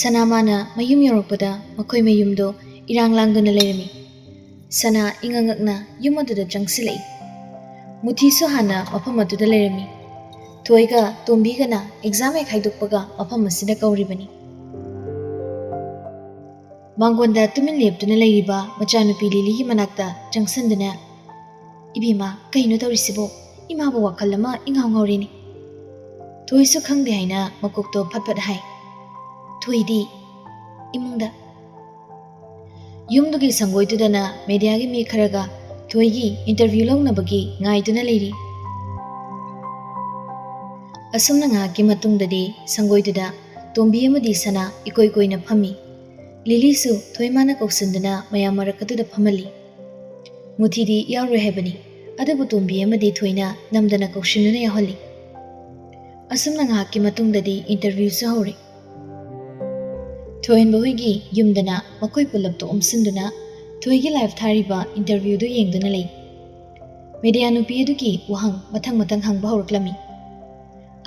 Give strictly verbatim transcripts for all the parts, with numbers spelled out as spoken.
ꯁꯅꯥ ꯃꯥꯅ ꯃꯌꯨꯝ ꯌꯧꯔꯛꯄꯗ ꯃꯈꯣꯏ ꯃꯌꯨꯝꯗꯣ ꯏꯔꯥꯡ ꯂꯥꯡꯗꯨꯅ ꯂꯩꯔꯝꯃꯤ꯫ ꯁꯅꯥ ꯏꯉꯛ ꯉꯛꯅ ꯌꯨꯝ ꯑꯗꯨꯗ ꯆꯪꯁꯤꯜꯂꯛꯏ꯫ ꯃꯨꯊꯤꯁꯨ ꯍꯥꯟꯅ ꯃꯐꯝ ꯑꯗꯨꯗ ꯂꯩꯔꯝꯃꯤ꯫ ꯊꯣꯏꯒ ꯇꯣꯝꯕꯤꯒꯅ ꯑꯦꯛꯖꯥꯝ ꯍꯦꯛ ꯍꯥꯏꯗꯣꯛꯄꯒ ꯃꯐꯝ ꯑꯁꯤꯗ ꯀꯧꯔꯤꯕꯅꯤ꯫ ꯃꯥꯡꯒꯣꯟꯗ ꯇꯨꯃꯤꯟ ꯂꯦꯞꯇꯨꯅ ꯂꯩꯔꯤꯕ ꯃꯆꯥꯅꯨꯄꯤ ꯂꯤꯂꯤꯒꯤ ꯃꯅꯥꯛꯇ ꯆꯪꯁꯤꯟꯗꯨꯅ, "ꯏꯕꯦꯝꯃ, ꯀꯩꯅꯣ ꯇꯧꯔꯤꯁꯤꯕꯣ? ꯏꯃꯥꯕꯨ ꯋꯥꯈꯜ ꯑꯃ ꯏꯉꯥꯎ ꯉꯥꯎꯔꯦꯅꯦ꯫" ꯊꯣꯏꯁꯨ ꯈꯪꯗꯦ ꯍꯥꯏꯅ ꯃꯀꯣꯛꯇꯣ ꯐꯠ ꯐꯠ ꯍꯥꯏ꯫ ꯊꯣꯏꯗꯤ ꯏꯃꯨꯡꯗ꯫ ꯌꯨꯝꯗꯨꯒꯤ ꯁꯪꯒꯣꯏꯗꯨꯗꯅ ꯃꯦꯗꯤꯌꯥꯒꯤ ꯃꯤ ꯈꯔꯒ ꯊꯣꯏꯒꯤ ꯏꯟꯇꯔꯚ꯭ꯌꯨ ꯂꯧꯅꯕꯒꯤ ꯉꯥꯏꯗꯨꯅ ꯂꯩꯔꯤ꯫ ꯑꯁꯨꯝꯅ ꯉꯥꯏꯍꯥꯛꯀꯤ ꯃꯇꯨꯡꯗꯗꯤ ꯁꯪꯒꯣꯏꯗꯨꯗ ꯇꯣꯝꯕꯤ ꯑꯃꯗꯤ ꯁꯅꯥ ꯏꯀꯣꯏ ꯀꯣꯏꯅ ꯐꯝꯃꯤ꯫ ꯂꯤꯂꯤꯁꯨ ꯊꯣꯏ ꯃꯥꯅ ꯀꯧꯁꯤꯟꯗꯨꯅ ꯃꯌꯥꯝ ꯃꯔꯛ ꯑꯗꯨꯗ ꯐꯝꯍꯜꯂꯤ꯫ ꯃꯨꯊꯤꯗꯤ ꯌꯥꯎꯔꯣꯏ ꯍꯥꯏꯕꯅꯤ, ꯑꯗꯨꯕꯨ ꯇꯣꯝꯕꯤ ꯑꯃꯗꯤ ꯊꯣꯏꯅ ꯅꯝꯗꯅ ꯀꯧꯁꯤꯟꯗꯨꯅ ꯌꯥꯎꯍꯜꯂꯤ꯫ ꯑꯁꯨꯝꯅ ꯉꯥꯏꯍꯥꯛꯀꯤ ꯃꯇꯨꯡꯗꯗꯤ ꯏꯟꯇꯔꯚ꯭ꯌꯨꯁꯨ ꯍꯧꯔꯦ꯫ ꯊꯣꯏꯍꯟꯕ ꯍꯣꯏꯒꯤ ꯌꯨꯝꯗꯅ ꯃꯈꯣꯏ ꯄꯨꯂꯞꯇꯨ ꯑꯣꯝꯁꯤꯟꯗꯨꯅ ꯊꯣꯏꯒꯤ ꯂꯥꯏꯚ ꯊꯥꯔꯤꯕ ꯏꯟꯇꯔꯚ꯭ꯌꯨꯗꯨ ꯌꯦꯡꯗꯨꯅ ꯂꯩ꯫ ꯃꯦꯗꯤꯌꯥ ꯅꯨꯄꯤ ꯑꯗꯨꯒꯤ ꯋꯥꯍꯪ ꯃꯊꯪ ꯃꯊꯪ ꯍꯪꯕ ꯍꯧꯔꯛꯂꯝꯃꯤ꯫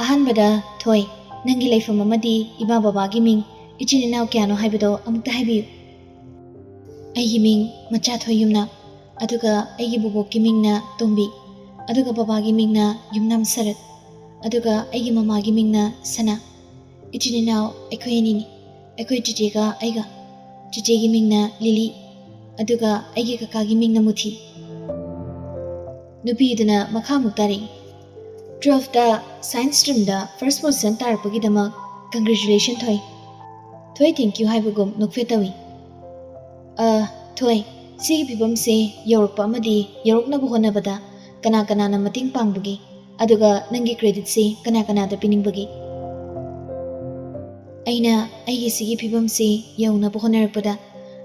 ꯑꯍꯥꯟꯕꯗ, "ꯊꯣꯏ, ꯅꯪꯒꯤ ꯂꯩꯐꯝ ꯑꯃꯗꯤ ꯏꯃꯥ ꯕꯕꯥꯒꯤ ꯃꯤꯡ, ꯏꯆꯤꯟ ꯏꯅꯥꯎ ꯀꯌꯥꯅꯣ ꯍꯥꯏꯕꯗꯣ ꯑꯃꯨꯛꯇ ꯍꯥꯏꯕꯤꯌꯨ꯫" "ꯑꯩꯒꯤ ꯃꯤꯡ ꯃꯆꯥꯊꯣꯏ ꯌꯨꯝꯅꯥꯝ, ꯑꯗꯨꯒ ꯑꯩꯒꯤ ꯕꯣꯕꯣꯛꯀꯤ ꯃꯤꯡꯅ ꯇꯣꯝꯕꯤ, ꯑꯗꯨꯒ ꯕꯕꯥꯒꯤ ꯃꯤꯡꯅ ꯌꯨꯝꯅꯥꯝ ꯁꯔꯠ, ꯑꯗꯨꯒ ꯑꯩꯒꯤ ꯃꯃꯥꯒꯤ ꯃꯤꯡꯅ ꯁꯅꯥ꯫ ꯏꯆꯤꯟ ꯏꯅꯥꯎ ꯑꯩꯈꯣꯏ ꯑꯅꯤꯅꯤ꯫ ꯑꯩꯈꯣꯏ ꯆꯤꯆꯦꯒ ꯑꯩꯒ꯫ ꯆꯤꯆꯦꯒꯤ ꯃꯤꯡꯅ ꯂꯤꯂꯤ, ꯑꯗꯨꯒ ꯑꯩꯒꯤ ꯀꯀꯥꯒꯤ ꯃꯤꯡꯅ ꯃꯨꯊꯤ꯫" ꯅꯨꯄꯤꯗꯨꯅ ꯃꯈꯥ ꯑꯃꯨꯛ ꯇꯥꯔꯛꯏ, "ꯇꯨꯋꯦꯜꯐꯇ ꯁꯥꯏꯟꯁ ꯁ꯭ꯇ꯭ꯔꯤꯝꯗ ꯐꯥꯔꯁ ꯄꯣꯖꯤꯁꯟ ꯇꯥꯔꯛꯄꯒꯤꯗꯃꯛ ꯀꯪꯒ꯭ꯔꯦꯆꯨꯂꯦꯁꯟ ꯊꯣꯏ꯫" ꯊꯣꯏ ꯊꯦꯡꯀ꯭ꯌꯨ ꯍꯥꯏꯕꯒꯨꯝ ꯅꯣꯛꯐꯦꯠ ꯇꯧꯏ꯫ "ꯑ, ꯊꯣꯏ, ꯁꯤꯒꯤ ꯐꯤꯕꯝꯁꯦ ꯌꯧꯔꯛꯄ ꯑꯃꯗꯤ ꯌꯧꯔꯛꯅꯕ ꯍꯣꯠꯅꯕꯗ ꯀꯅꯥ ꯀꯅꯥꯅ ꯃꯇꯦꯡ ꯄꯥꯡꯕꯒꯦ? ꯑꯗꯨꯒ ꯅꯪꯒꯤ ꯀ꯭ꯔꯦꯗꯤꯠꯁꯤ ꯀꯅꯥ ꯀꯅꯥꯗ ꯄꯤꯅꯤꯡꯕꯒꯦ?" "ꯑꯩꯅ ꯑꯩꯒꯤ ꯁꯤꯒꯤ ꯐꯤꯕꯝꯁꯤ ꯌꯧꯅꯕ ꯍꯣꯠꯅꯔꯛꯄꯗ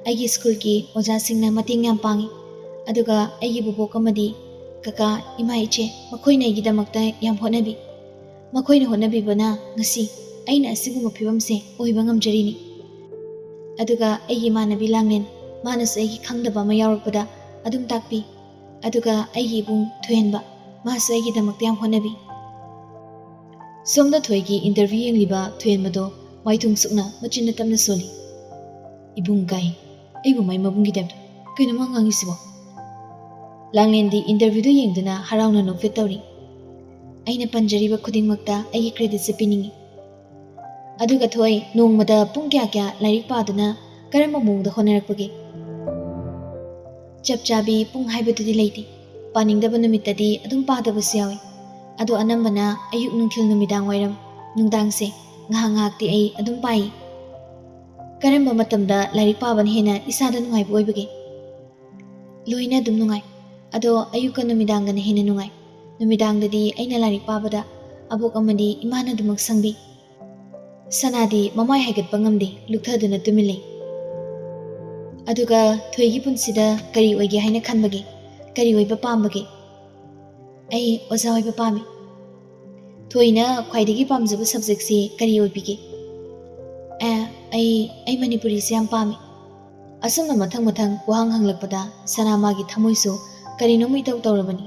ꯑꯩꯒꯤ ꯁ꯭ꯀꯨꯜꯒꯤ ꯑꯣꯖꯥꯁꯤꯡꯅ ꯃꯇꯦꯡ ꯌꯥꯝ ꯄꯥꯡꯉꯤ꯫ ꯑꯗꯨꯒ ꯑꯩꯒꯤ ꯕꯣꯕꯣꯛ ꯑꯃꯗꯤ ꯀꯀꯥ, ꯏꯃꯥ, ꯏꯆꯦ, ꯃꯈꯣꯏꯅ ꯑꯩꯒꯤꯗꯃꯛꯇ ꯌꯥꯝ ꯍꯣꯠꯅꯕꯤ꯫ ꯃꯈꯣꯏꯅ ꯍꯣꯠꯅꯕꯤꯕꯅ ꯉꯁꯤ ꯑꯩꯅ ꯑꯁꯤꯒꯨꯝꯕ ꯐꯤꯕꯝꯁꯦ ꯑꯣꯏꯕ ꯉꯝꯖꯔꯤꯅꯤ꯫ ꯑꯗꯨꯒ ꯑꯩꯒꯤ ꯏꯃꯥꯟꯅꯕꯤ ꯂꯥꯡꯂꯦꯟ, ꯃꯥꯅꯁꯨ ꯑꯩꯒꯤ ꯈꯪꯗꯕ ꯑꯃ ꯌꯥꯎꯔꯛꯄꯗ ꯑꯗꯨꯝ ꯇꯥꯛꯄꯤ꯫ ꯑꯗꯨꯒ ꯑꯩꯒꯤ ꯏꯕꯨꯡ ꯊꯣꯏꯍꯟꯕ, ꯃꯥꯁꯨ ꯑꯩꯒꯤꯗꯃꯛꯇ ꯌꯥꯝ ꯍꯣꯠꯅꯕꯤ꯫" ꯁꯣꯝꯗ ꯊꯣꯏꯒꯤ ꯏꯟꯇꯔꯚ꯭ꯌꯨ ꯌꯦꯡꯂꯤꯕ ꯊꯣꯏꯍꯟꯕꯗꯣ ꯃꯥꯏꯊꯣꯡ ꯁꯨꯛꯅ ꯃꯆꯤꯟꯅ ꯇꯞꯅ ꯁꯣꯜꯂꯤ꯫ "ꯏꯕꯨꯡ ꯀꯥꯏ, ꯑꯩꯕꯨ ꯃꯥꯏ ꯃꯕꯨꯡꯒꯤ ꯇꯥꯏꯞꯇ꯫ ꯀꯩꯅꯣ ꯃꯥ ꯉꯥꯡꯉꯤꯁꯤꯕꯣ?" ꯂꯥꯡꯂꯦꯟꯗꯤ interviewꯗꯨ ꯌꯦꯡꯗꯨꯅ ꯍꯔꯥꯎꯅ ꯅꯣꯛꯐꯦꯠ ꯇꯧꯔꯤ꯫ "ꯑꯩꯅ ꯄꯟꯖꯔꯤꯕ ꯈꯨꯗꯤꯡꯃꯛꯇ ꯑꯩꯒꯤ creditꯁꯦ ꯄꯤꯅꯤꯡꯏ꯫ ꯑꯗꯨꯒ ꯊꯣꯏ, ꯅꯣꯡꯃꯗ ꯄꯨꯡ ꯀꯌꯥ ꯀꯌꯥ ꯂꯥꯏꯔꯤꯛ ꯄꯥꯗꯨꯅ ꯀꯔꯝꯕ ꯃꯑꯣꯡꯗ ꯍꯣꯠꯅꯔꯛꯄꯒꯦ?" "ꯆꯞ ꯆꯥꯕꯤ ꯄꯨꯡ ꯍꯥꯏꯕꯗꯨꯗꯤ ꯂꯩꯇꯦ꯫ ꯄꯥꯅꯤꯡꯗꯕ ꯅꯨꯃꯤꯠꯇꯗꯤ ꯑꯗꯨꯝ ꯄꯥꯗꯕꯁꯨ ꯌꯥꯎꯏ꯫ ꯑꯗꯣ ꯑꯅꯝꯕꯅ ꯑꯌꯨꯛ, ꯅꯨꯡꯊꯤꯜ, ꯅꯨꯃꯤꯗꯥꯡ ꯋꯥꯏꯔꯝ, ꯅꯨꯡꯗꯥꯡꯁꯦ ꯉꯥꯏꯍꯥꯛ ꯉꯥꯏꯍꯥꯛꯇꯤ ꯑꯩ ꯑꯗꯨꯝ ꯄꯥꯏ꯫" "ꯀꯔꯝꯕ ꯃꯇꯝꯗ ꯂꯥꯏꯔꯤꯛ ꯄꯥꯕꯅ ꯍꯦꯟꯅ ꯏꯁꯥꯗ ꯅꯨꯡꯉꯥꯏꯕ ꯑꯣꯏꯕꯒꯦ?" "ꯂꯣꯏꯅ ꯑꯗꯨꯝ ꯅꯨꯡꯉꯥꯏ꯫ ꯑꯗꯣ ꯑꯌꯨꯛꯀ ꯅꯨꯃꯤꯗꯥꯡꯒꯅ ꯍꯦꯟꯅ ꯅꯨꯡꯉꯥꯏ꯫ ꯅꯨꯃꯤꯗꯥꯡꯗꯗꯤ ꯑꯩꯅ ꯂꯥꯏꯔꯤꯛ ꯄꯥꯕꯗ ꯑꯕꯣꯛ ꯑꯃꯗꯤ ꯏꯃꯥꯅ ꯑꯗꯨꯃꯛ ꯁꯪꯕꯤ꯫" ꯁꯅꯥꯗꯤ ꯃꯃꯥꯏ ꯍꯥꯏꯒꯠꯄ ꯉꯝꯗꯦ, ꯂꯨꯛꯊꯗꯨꯅ ꯇꯨꯃꯤꯟ ꯂꯩ꯫ "ꯑꯗꯨꯒ ꯊꯣꯏꯒꯤ ꯄꯨꯟꯁꯤꯗ ꯀꯔꯤ ꯑꯣꯏꯒꯦ ꯍꯥꯏꯅ ꯈꯟꯕꯒꯦ? ꯀꯔꯤ ꯑꯣꯏꯕ ꯄꯥꯝꯕꯒꯦ?" "ꯑꯩ ꯑꯣꯖꯥ ꯑꯣꯏꯕ ꯄꯥꯝꯃꯤ꯫" "ꯊꯣꯏꯅ ꯈ꯭ꯋꯥꯏꯗꯒꯤ ꯄꯥꯝꯖꯕ subjectꯁꯤ ꯀꯔꯤ ꯑꯣꯏꯕꯤꯒꯦ?" "ꯑꯦ, ꯑꯩ, ꯑꯩ ꯃꯅꯤꯄꯨꯔꯤꯁꯦ ꯌꯥꯝ ꯄꯥꯝꯃꯤ꯫" ꯑꯁꯨꯝꯅ ꯃꯊꯪ ꯃꯊꯪ ꯋꯥꯍꯪ ꯍꯪꯂꯛꯄꯗ ꯁꯅꯥ ꯃꯥꯒꯤ ꯊꯃꯣꯏꯁꯨ ꯀꯔꯤꯅꯣꯝ ꯏꯇꯧ ꯇꯧꯔꯕꯅꯤ꯫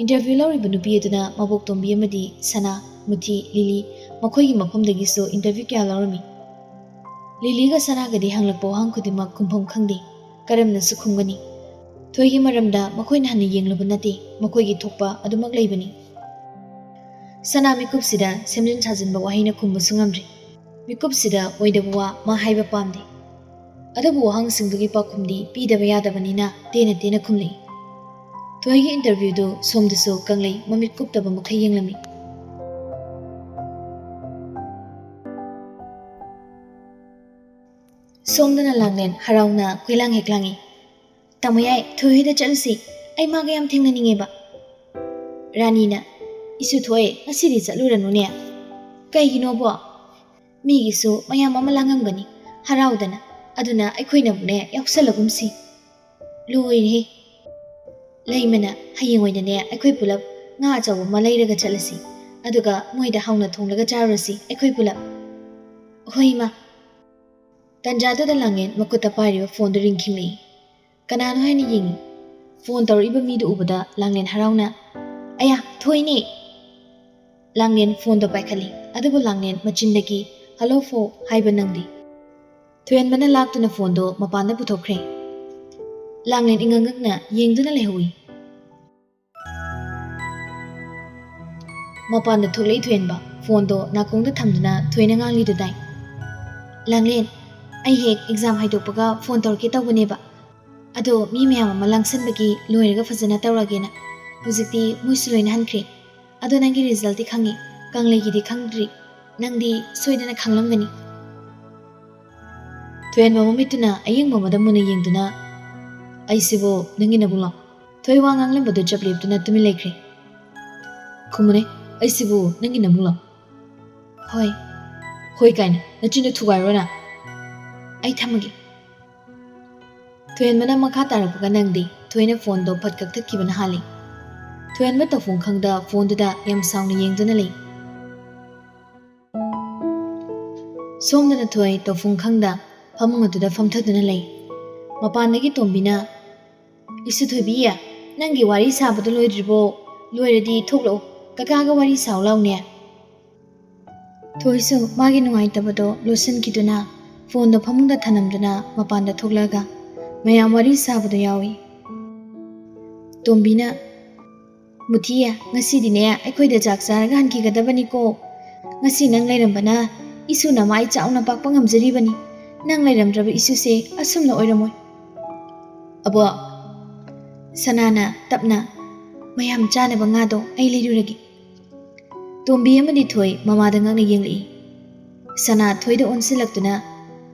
Interview ꯂꯧꯔꯤꯕ ꯅꯨꯄꯤ ꯑꯗꯨꯅ ꯃꯕꯣꯛꯇꯣꯝꯕꯤ ꯑꯃꯗꯤ ꯁꯅꯥ, ꯃꯨꯊꯤ, ꯂꯤꯂꯤ ꯃꯈꯣꯏꯒꯤ ꯃꯐꯝꯗꯒꯤꯁꯨ interview ꯀꯌꯥ ꯂꯧꯔꯝꯃꯤ꯫ ꯂꯤꯂꯤꯒ ꯁꯅꯥꯒꯗꯤ ꯍꯪꯂꯛꯄ ꯋꯥꯍꯪ ꯈꯨꯗꯤꯡꯃꯛ ꯈꯨꯝꯐꯝ ꯈꯪꯗꯦ, ꯀꯔꯝꯅꯁꯨ ꯈꯨꯝꯒꯅꯤ꯫ ꯊꯣꯏꯒꯤ ꯃꯔꯝꯗ ꯃꯈꯣꯏꯅ ꯍꯟꯅ ꯌꯦꯡꯂꯨꯕ ꯅꯠꯇꯦ, ꯃꯈꯣꯏꯒꯤ ꯊꯣꯛꯄ ꯑꯗꯨꯃꯛ ꯂꯩꯕꯅꯤ꯫ ꯁꯅꯥ ꯃꯤꯀꯨꯞꯁꯤꯗ ꯁꯦꯝꯖꯤꯟ ꯁꯥꯖꯤꯟꯕ ꯋꯥꯍꯩꯅ ꯈꯨꯝꯕꯁꯨ ꯉꯝꯗ꯭ꯔꯤ꯫ ꯃꯤꯀꯨꯞꯁꯤꯗ ꯑꯣꯏꯗꯕ ꯋꯥ ꯃꯥ ꯍꯥꯏꯕ ꯄꯥꯝꯗꯦ꯫ ꯑꯗꯨꯕꯨ ꯋꯥꯍꯪꯁꯤꯡꯗꯨꯒꯤ ꯄꯥꯎꯈꯨꯝꯗꯤ ꯄꯤꯗꯕ ꯌꯥꯗꯕꯅꯤꯅ ꯇꯦꯟꯅ ꯇꯦꯟꯅ ꯈꯨꯝꯂꯛꯏ꯫ ꯊꯣꯏꯒꯤ interviewꯗꯨ ꯁꯣꯝꯗꯁꯨ ꯀꯪꯂꯩ ꯃꯃꯤꯠ ꯀꯨꯞꯇꯕ ꯃꯈꯩ ꯌꯦꯡꯂꯝꯃꯤ꯫ ꯁꯣꯝꯗꯅ ꯂꯥꯡꯂꯦꯟ ꯍꯔꯥꯎꯅ ꯀꯣꯏꯂꯥꯡ ꯍꯦꯛ ꯂꯥꯡꯉꯤ꯫ "ꯇꯥꯃꯣ ꯌꯥꯏ, ꯊꯣꯏ ꯍꯣꯏꯗ ꯆꯠꯂꯨꯁꯤ꯫ ꯑꯩ ꯃꯥꯒ ꯌꯥꯝ ꯊꯦꯡꯅꯅꯤꯡꯉꯦꯕ꯫" ꯔꯥꯅꯤꯅ, "ꯏꯁꯨ ꯊꯣꯏ, ꯉꯁꯤꯗꯤ ꯆꯠꯂꯨꯔꯅꯨꯅꯦ꯫ ꯀꯩꯒꯤꯅꯣꯕꯣ? ꯃꯤꯒꯤꯁꯨ ꯃꯌꯥꯝ ꯑꯃ ꯂꯥꯡꯉꯝꯒꯅꯤ ꯍꯔꯥꯎꯗꯅ, ꯑꯗꯨꯅ ꯑꯩꯈꯣꯏꯅ ꯑꯃꯨꯛꯅꯦ ꯌꯥꯎꯁꯜꯂꯒꯨꯝꯁꯤ꯫" ꯂꯣꯏꯔꯦꯍꯦ꯫ ꯂꯩꯃꯅ, "ꯍꯌꯦꯡ ꯑꯣꯏꯅꯅꯦ ꯑꯩꯈꯣꯏ ꯄꯨꯂꯞ ꯉꯥ ꯑꯆꯧꯕ ꯑꯃ ꯂꯩꯔꯒ ꯆꯠꯂꯁꯤ, ꯑꯗꯨꯒ ꯃꯣꯏꯗ ꯍꯥꯎꯅ ꯊꯣꯡꯂꯒ ꯆꯥꯔꯨꯔꯁꯤ ꯑꯩꯈꯣꯏ ꯄꯨꯂꯞ꯫" "ꯍꯣꯏ ꯏꯃꯥ꯫" ꯇꯟꯖꯥꯗꯨꯗ ꯂꯥꯡꯂꯦꯟ ꯃꯈꯨꯠꯇ ꯄꯥꯏꯔꯤꯕ phoneꯗꯨ ring ꯈꯤꯡꯂꯛꯏ꯫ ꯀꯅꯥꯅꯣ ꯍꯥꯏꯅ ꯌꯦꯡꯉꯤ꯫ Phone ꯇꯧꯔꯛꯏꯕ ꯃꯤꯗꯨ ꯎꯕꯗ ꯂꯥꯡꯂꯦꯟ ꯍꯔꯥꯎꯅ, "ꯑꯌꯥ, ꯊꯣꯏꯅꯦ!" ꯂꯥꯡꯂꯦꯟ phoneꯗꯣ ꯄꯥꯏꯈꯠꯂꯤ, ꯑꯗꯨꯕꯨ ꯂꯥꯡꯂꯦꯟ ꯃꯆꯤꯟꯗꯒꯤ "ꯍꯜꯂꯣ ꯐꯣ" ꯍꯥꯏꯕ ꯅꯪꯗꯤ꯫ ꯊꯣꯏꯍꯟꯕꯅ ꯂꯥꯛꯇꯨꯅ ꯐꯣꯟꯗꯣ ꯃꯄꯥꯟꯗ ꯄꯨꯊꯣꯛꯈ꯭ꯔꯦ꯫ ꯂꯥꯡꯂꯦꯟ ꯏꯉꯛ ꯉꯛꯅ ꯌꯦꯡꯗꯨꯅ ꯂꯩꯍꯧꯏ꯫ ꯃꯄꯥꯟꯗ ꯊꯣꯛꯂꯛꯏ ꯊꯣꯏꯍꯟꯕ, ꯐꯣꯟꯗꯣ ꯅꯥꯀꯣꯡꯗ ꯊꯝꯗꯨꯅ ꯊꯣꯏꯅ ꯉꯥꯡꯂꯤꯗꯨ ꯇꯥꯏ꯫ "ꯂꯥꯡꯂꯦꯟ, ꯑꯩ ꯍꯦꯛ ꯑꯦꯛꯖꯥꯝ ꯍꯥꯏꯗꯣꯛꯄꯒ ꯐꯣꯟ ꯇꯧꯔꯛꯀꯦ ꯇꯧꯕꯅꯦꯕ, ꯑꯗꯣ ꯃꯤ ꯃꯌꯥꯝ ꯑꯃ ꯂꯥꯡꯁꯟꯕꯒꯤ ꯂꯣꯏꯔꯒ ꯐꯖꯅ ꯇꯧꯔꯒꯦꯅ꯫ ꯍꯧꯖꯤꯛꯇꯤ ꯃꯣꯏꯁꯨ ꯂꯣꯏꯅ ꯍꯟꯈ꯭ꯔꯦ꯫ ꯑꯗꯣ ꯅꯪꯒꯤ ꯔꯤꯖꯜꯇꯤ ꯈꯪꯉꯤ, ꯀꯪꯂꯩꯒꯤꯗꯤ ꯈꯪꯗ꯭ꯔꯤ꯫ ꯅꯪꯗꯤ ꯁꯣꯏꯗꯅ ꯈꯪꯂꯝꯒꯅꯤ꯫" ꯊꯣꯏꯍꯟꯕ ꯃꯃꯤꯠꯇꯨꯅ ꯑꯌꯦꯡꯕ ꯑꯃꯗ ꯃꯨꯟꯅ ꯌꯦꯡꯗꯨꯅ, "ꯑꯩꯁꯤꯕꯨ ꯅꯪꯒꯤ ꯅꯕꯨꯡꯂꯣ?" ꯊꯣꯏ ꯋꯥ ꯉꯥꯡꯂꯝꯕꯗꯨ ꯆꯞ ꯂꯦꯞꯇꯨꯅ ꯇꯨꯃꯤꯟ ꯂꯩꯈ꯭ꯔꯦ꯫ "ꯈꯨꯝꯃꯨꯅꯦ, ꯑꯩꯁꯤꯕꯨ ꯅꯪꯒꯤ ꯅꯕꯨꯡꯂꯣ?" "ꯍꯣꯏ꯫" "ꯍꯣꯏ ꯀꯥꯏꯅ, ꯅꯆꯤꯟꯗꯣ ꯊꯨꯒꯥꯏꯔꯣ ꯅꯪ꯫ ꯑꯩ ꯊꯝꯃꯒꯦ꯫" ꯊꯣꯏꯍꯟꯕꯅ ꯃꯈꯥ ꯇꯥꯔꯛꯄꯒ ꯅꯪꯗꯤ ꯊꯣꯏꯅ ꯐꯣꯟꯗꯣ ꯐꯠ ꯀꯛꯊꯠꯈꯤꯕꯅ ꯍꯥꯜꯂꯤ꯫ ꯊꯣꯏꯍꯟꯕ ꯇꯧꯐꯝ ꯈꯪꯗ ꯐꯣꯟꯗꯨꯗ ꯌꯥꯝ ꯁꯥꯎꯅ ꯌꯦꯡꯗꯨꯅ ꯂꯩ꯫ ꯁꯣꯝꯗꯅ ꯊꯣꯏ ꯇꯧꯐꯝ ꯈꯪꯗ ꯐꯃꯨꯡ ꯑꯗꯨꯗ ꯐꯝꯊꯗꯨꯅ ꯂꯩ꯫ ꯃꯄꯥꯟꯗꯒꯤ ꯇꯣꯝꯕꯤꯅ, "ꯏꯁꯨ ꯊꯣꯏꯕꯤ, ꯅꯪꯒꯤ ꯋꯥꯔꯤ ꯁꯥꯕꯗꯣ ꯂꯣꯏꯗ꯭ꯔꯤꯕꯣ? ꯂꯣꯏꯔꯗꯤ ꯊꯣꯛꯂꯛꯑꯣ, ꯀꯀꯥꯒ ꯋꯥꯔꯤ ꯁꯥꯎ ꯂꯥꯎꯅꯦ꯫" ꯊꯣꯏꯁꯨ ꯃꯥꯒꯤ ꯅꯨꯡꯉꯥꯏꯇꯕꯗꯣ ꯂꯣꯠꯁꯤꯟꯈꯤꯗꯨꯅ ꯐꯣꯟꯗꯣ ꯐꯃꯨꯡꯗ ꯊꯅꯝꯗꯨꯅ ꯃꯄꯥꯟꯗ ꯊꯣꯛꯂꯛꯑꯒ ꯃꯌꯥꯝ ꯋꯥꯔꯤ ꯁꯥꯕꯗꯣ ꯌꯥꯎꯏ꯫ ꯇꯣꯝꯕꯤꯅ, "ꯃꯨꯊꯤ, ꯉꯁꯤꯗꯤꯅꯦ ꯑꯩꯈꯣꯏꯗ ꯆꯥꯛ ꯆꯥꯔꯒ ꯍꯟꯈꯤꯒꯗꯕꯅꯤꯀꯣ꯫ ꯉꯁꯤ ꯅꯪ ꯂꯩꯔꯝꯕꯅ ꯏꯁꯨꯅ ꯃꯥꯏ ꯆꯥꯎꯅ ꯄꯥꯛꯄ ꯉꯝꯖꯔꯤꯕꯅꯤ꯫ ꯅꯪ ꯂꯩꯔꯝꯗ꯭ꯔꯕ ꯏꯁꯨꯁꯦ ꯑꯁꯨꯝꯅ ꯑꯣꯏꯔꯝꯃꯣꯏ꯫" "ꯑꯕꯣ꯫" ꯁꯅꯥꯅ ꯇꯞꯅ, "ꯃꯌꯥꯝ ꯆꯥꯅꯕ ꯉꯥꯗꯣ ꯑꯩ ꯂꯩꯔꯨꯔꯒꯦ꯫" ꯇꯣꯝꯕꯤ ꯑꯃꯗꯤ ꯊꯣꯏ ꯃꯃꯥꯗ ꯉꯛꯅ ꯌꯦꯡꯂꯛꯏ꯫ ꯁꯅꯥ ꯊꯣꯏꯗ ꯑꯣꯟꯁꯤꯜꯂꯛꯇꯨꯅ,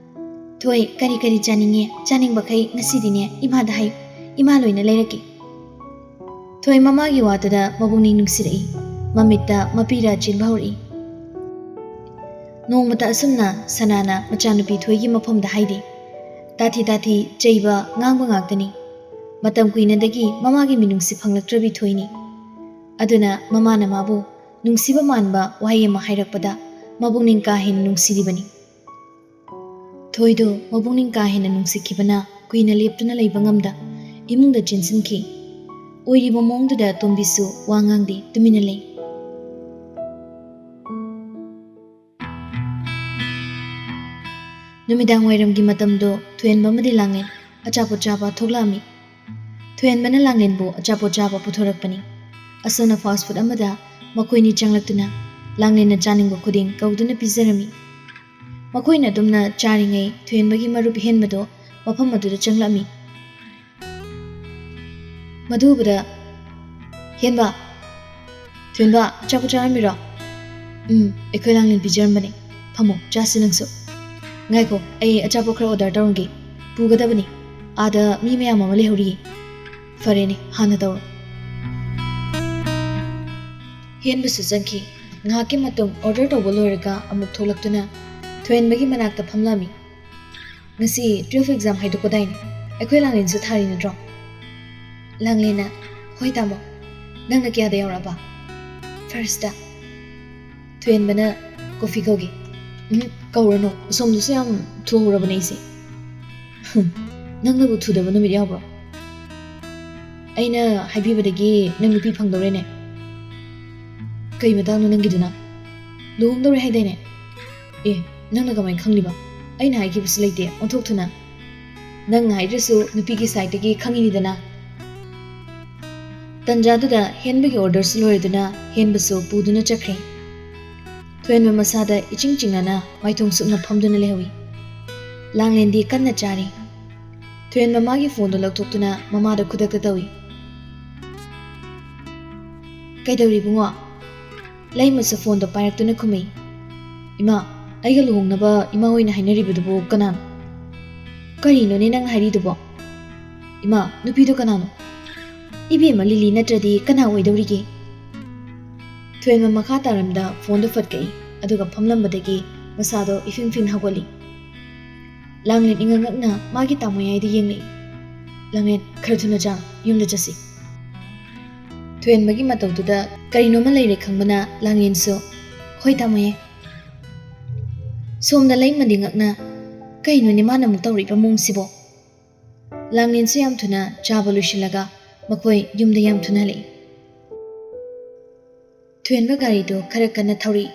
"ꯊꯣꯏ, ꯀꯔꯤ ꯀꯔꯤ ꯆꯥꯅꯤꯡꯉꯤ? ꯆꯥꯅꯤꯡꯕꯈꯩ ꯉꯁꯤꯗꯤꯅꯦ ꯏꯃꯥꯗ ꯍꯥꯏꯌꯨ, ꯏꯃꯥ ꯂꯣꯏꯅ ꯂꯩꯔꯛꯀꯦ꯫" ꯊꯣꯏ ꯃꯃꯥꯒꯤ ꯋꯥꯗꯨꯗ ꯃꯕꯨꯛꯅꯤꯡ ꯅꯨꯡꯁꯤꯔꯛꯏ꯫ ꯃꯃꯤꯠꯇ ꯃꯄꯤꯔꯥ ꯆꯦꯟꯕ ꯍꯧꯔꯛꯏ꯫ ꯅꯣꯡꯃꯇ ꯑꯁꯨꯝꯅ ꯁꯅꯥꯅ ꯃꯆꯥꯅꯨꯄꯤ ꯊꯣꯏꯒꯤ ꯃꯐꯝꯗ ꯍꯥꯏꯗꯦ꯫ ꯇꯥꯊꯤ ꯇꯥꯊꯤ ꯆꯩꯕ, ꯉꯥꯡꯕ ꯉꯥꯛꯇꯅꯤ꯫ ꯃꯇꯝ ꯀꯨꯏꯅꯗꯒꯤ ꯃꯃꯥꯒꯤ ꯃꯤꯅꯨꯡꯁꯤ ꯐꯪꯂꯛꯇ꯭ꯔꯕꯤ ꯊꯣꯏꯅꯤ꯫ ꯑꯗꯨꯅ ꯃꯃꯥꯅ ꯃꯥꯕꯨ ꯅꯨꯡꯁꯤꯕ ꯃꯥꯟꯕ ꯋꯥꯍꯩ ꯑꯃ ꯍꯥꯏꯔꯛꯄꯗ ꯃꯕꯨꯛꯅꯤꯡ ꯀꯥ ꯍꯦꯟꯅ ꯅꯨꯡꯁꯤꯔꯤꯕꯅꯤ꯫ ꯊꯣꯏꯗꯨ ꯃꯕꯨꯛꯅꯤꯡ ꯀꯥ ꯍꯦꯟꯅ ꯅꯨꯡꯁꯤꯈꯤꯕꯅ ꯀꯨꯏꯅ ꯂꯦꯞꯇꯨꯅ ꯂꯩꯕ ꯉꯝꯗ ꯏꯃꯨꯡꯗ ꯆꯦꯟꯁꯤꯟꯈꯤ꯫ ꯑꯣꯏꯔꯤꯕ ꯃꯑꯣꯡꯗꯨꯗ ꯇꯣꯝꯕꯤꯁꯨ ꯋꯥ ꯉꯥꯡꯗꯦ, ꯇꯨꯃꯤꯟꯅ ꯂꯩ꯫ ꯅꯨꯃꯤꯗꯥꯡ ꯋꯥꯏꯔꯝꯒꯤ ꯃꯇꯝꯗꯣ ꯊꯣꯏꯍꯟꯕ ꯑꯃꯗꯤ ꯂꯥꯡꯂꯦꯟ ꯑꯆꯥꯄꯣꯠ ꯆꯥꯕ ꯊꯣꯛꯂꯛꯑꯝꯃꯤ꯫ ꯊꯣꯏꯍꯟꯕꯅ ꯂꯥꯡꯂꯦꯟꯕꯨ ꯑꯆꯥꯄꯣꯠ ꯆꯥꯕ ꯄꯨꯊꯣꯔꯛꯄꯅꯤ꯫ ꯑꯁꯣꯝꯅ ꯐꯥꯁ ꯐꯨꯗ ꯑꯃꯗ ꯃꯈꯣꯏꯅꯤ ꯆꯪꯂꯛꯇꯨꯅ ꯂꯥꯡꯂꯦꯟꯅ ꯆꯥꯅꯤꯡꯕ ꯈꯨꯗꯤꯡ ꯀꯧꯗꯨꯅ ꯄꯤꯖꯔꯝꯃꯤ꯫ ꯃꯈꯣꯏꯅ ꯑꯗꯨꯝꯅ ꯆꯥꯔꯤꯉꯩ ꯊꯣꯏꯍꯟꯕꯒꯤ ꯃꯔꯨꯞ ꯍꯦꯟꯕꯗꯣ ꯃꯐꯝ ꯑꯗꯨꯗ ꯆꯪꯂꯛꯑꯝꯃꯤ꯫ ꯃꯗꯨ ꯎꯕꯗ, "ꯍꯦꯟꯕ, ꯊꯣꯏꯍꯟꯕ, ꯑꯆꯥꯄꯣꯠ ꯆꯥꯔꯝꯃꯤꯔꯣ?" "ꯎꯝ, ꯑꯩꯈꯣꯏ ꯂꯥꯡꯂꯦꯟ ꯄꯤꯖꯔꯝꯕꯅꯦ꯫ ꯐꯝꯃꯣ, ꯆꯥꯁꯤ ꯅꯪꯁꯨ꯫" "ꯉꯥꯏꯈꯣ, ꯑꯩ ꯑꯆꯥꯄꯣꯠ ꯈꯔ ꯑꯣꯔꯗꯔ ꯇꯧꯔꯝꯒꯦ꯫ ꯄꯨꯒꯗꯕꯅꯤ꯫ ꯑꯥꯗ ꯃꯤ ꯃꯌꯥꯝ ꯑꯃ ꯂꯩꯍꯧꯔꯤꯌꯦ꯫" "ꯐꯔꯦꯅꯦ, ꯍꯥꯟꯅ ꯇꯧꯔꯣ꯫" ꯍꯦꯟꯕꯁꯨ ꯆꯪꯈꯤ꯫ ꯉꯥꯏꯍꯥꯛꯀꯤ ꯃꯇꯨꯡ ꯑꯣꯔꯗꯔ ꯇꯧꯕ ꯂꯣꯏꯔꯒ ꯑꯃꯨꯛ ꯊꯣꯛꯂꯛꯇꯨꯅ ꯊꯣꯏꯍꯟꯕꯒꯤ ꯃꯅꯥꯛꯇ ꯐꯝꯂꯝꯃꯤ꯫ "ꯉꯁꯤ ꯇꯨꯌꯦꯜꯐ ꯑꯦꯛꯖꯥꯝ ꯍꯥꯏꯗꯣꯛꯀꯗꯥꯏꯅꯦ? ꯑꯩꯈꯣꯏ ꯂꯥꯡꯂꯦꯟꯁꯨ ꯊꯥꯔꯤ ꯅꯠꯇ꯭ꯔꯣ?" ꯂꯥꯡꯂꯦꯟꯅ, "ꯍꯣꯏ ꯇꯥꯃꯣ꯫ ꯅꯪꯅ ꯀꯌꯥꯗ ꯌꯥꯎꯔꯛꯑꯕ?" "ꯐꯥꯔꯁꯇ꯫" ꯊꯣꯏꯍꯟꯕꯅ ꯀꯣꯐꯤ ꯀꯧꯒꯦ꯫ "ꯎꯝ, ꯀꯧꯔꯅꯨ꯫ ꯑꯁꯣꯝꯗꯁꯨ ꯌꯥꯝ ꯊꯨꯍꯧꯔꯕꯅꯦ ꯑꯩꯁꯦ꯫" "ꯅꯪꯅꯕꯨ ꯊꯨꯗꯕ ꯅꯨꯃꯤꯠ ꯌꯥꯎꯕ꯭ꯔꯣ? ꯑꯩꯅ ꯍꯥꯏꯕꯤꯕꯗꯒꯤ ꯅꯪ ꯅꯨꯄꯤ ꯐꯪꯗꯧꯔꯦꯅꯦ꯫ ꯀꯩ ꯃꯇꯥꯡꯅꯣ ꯅꯪꯒꯤꯗꯨꯅ? ꯂꯨꯍꯣꯡꯗꯧꯔꯦ ꯍꯥꯏꯗꯥꯏꯅꯦ?" "ꯑꯦ, ꯅꯪꯅ ꯀꯃꯥꯏꯅ ꯈꯪꯂꯤꯕ? ꯑꯩꯅ ꯍꯥꯏꯈꯤꯕꯁꯨ ꯂꯩꯇꯦ, ꯑꯣꯟꯊꯣꯛꯇꯨꯅ꯫ ꯅꯪꯅ ꯍꯥꯏꯗ꯭ꯔꯁꯨ ꯅꯨꯄꯤꯒꯤ ꯁꯥꯏꯠꯇꯒꯤ ꯈꯪꯉꯤꯅꯤꯗꯅ꯫" ꯇꯟꯖꯥꯗꯨꯗ ꯍꯦꯟꯕꯒꯤ ꯑꯣꯔꯗꯔꯁꯨ ꯂꯣꯏꯔꯗꯨꯅ ꯍꯦꯟꯕꯁꯨ ꯄꯨꯗꯨꯅ ꯆꯠꯈ꯭ꯔꯦ꯫ ꯊꯣꯏꯍꯟꯕ ꯃꯁꯥꯗ ꯏꯆꯤꯡ ꯆꯤꯡꯅꯅ ꯃꯥꯏꯊꯣꯡ ꯁꯨꯞꯅ ꯐꯝꯗꯨꯅ ꯂꯩꯍꯧꯏ꯫ ꯂꯥꯡꯂꯦꯟꯗꯤ ꯀꯟꯅ ꯆꯥꯔꯤ꯫ ꯊꯣꯏꯍꯟꯕ ꯃꯥꯒꯤ ꯐꯣꯟꯗꯨ ꯂꯧꯊꯣꯛꯇꯨꯅ ꯃꯃꯥꯗ ꯈꯨꯗꯛꯇ ꯇꯧꯏ꯫ "ꯀꯩꯗꯧꯔꯤ ꯏꯕꯨꯡꯉꯣ?" ꯂꯩꯃꯁꯨ ꯐꯣꯟꯗꯣ ꯄꯥꯏꯔꯛꯇꯨꯅ ꯈꯨꯝꯃꯤ꯫ "ꯏꯃꯥ, ꯑꯩꯒ ꯂꯨꯍꯣꯡꯅꯕ ꯏꯃꯥ ꯍꯣꯏꯅ ꯍꯥꯏꯅꯔꯤꯕꯗꯨꯕꯨ ꯀꯅꯥꯅꯣ?" "ꯀꯔꯤꯅꯣꯅꯦ ꯅꯪꯅ ꯍꯥꯏꯔꯤꯗꯨꯕꯣ? ꯏꯃꯥ, ꯅꯨꯄꯤꯗꯣ ꯀꯅꯥꯅꯣ?" "ꯏꯕꯦꯝꯃ ꯂꯤꯂꯤ ꯅꯠꯇ꯭ꯔꯗꯤ ꯀꯅꯥ ꯑꯣꯏꯗꯧꯔꯤꯒꯦ?" ꯊꯣꯏꯍꯟꯕ ꯃꯈꯥ ꯇꯥꯔꯝꯗ ꯐꯣꯟꯗꯣ ꯐꯠ ꯀꯛꯏ, ꯑꯗꯨꯒ ꯐꯝꯂꯝꯕꯗꯒꯤ ꯃꯁꯥꯗꯣ ꯏꯐꯤꯡ ꯐꯤꯡ ꯍꯧꯒꯠꯂꯤ꯫ ꯂꯥꯡꯂꯦꯟ ꯏꯉꯛ ꯉꯛꯅ ꯃꯥꯒꯤ ꯇꯥꯃꯣꯌꯥꯏꯗ ꯌꯦꯡꯂꯛꯏ꯫ "ꯂꯥꯡꯂꯦꯟ, ꯈꯔ ꯊꯨꯅ ꯆꯥꯔꯣ, ꯌꯨꯝꯗ ꯆꯠꯁꯤ꯫" ꯊꯣꯏꯍꯟꯕꯒꯤ ꯃꯇꯧꯗꯨꯗ ꯀꯔꯤꯅꯣꯃ ꯂꯩꯔꯦ ꯈꯪꯕꯅ ꯂꯥꯡꯂꯦꯟꯁꯨ, "ꯍꯣꯏ ꯇꯥꯃꯣꯌꯦ꯫" ꯁꯣꯝꯗ ꯂꯩꯃꯗꯤ ꯉꯛꯅ, "ꯀꯩꯅꯣꯅꯦ ꯃꯥꯅ ꯑꯃꯨꯛ ꯇꯧꯔꯛꯏꯕ ꯃꯑꯣꯡꯁꯤꯕꯣ?" ꯂꯥꯡꯂꯦꯟꯁꯨ ꯌꯥꯝ ꯊꯨꯅ ꯆꯥꯕ ꯂꯣꯏꯁꯤꯜꯂꯒ ꯃꯈꯣꯏ ꯌꯨꯝꯗ ꯌꯥꯝ ꯊꯨꯅ ꯍꯜꯂꯛꯏ꯫ ꯊꯣꯏꯍꯟꯕ ꯒꯥꯔꯤꯗꯨ ꯈꯔ ꯀꯟꯅ ꯊꯧꯔꯛꯏ꯫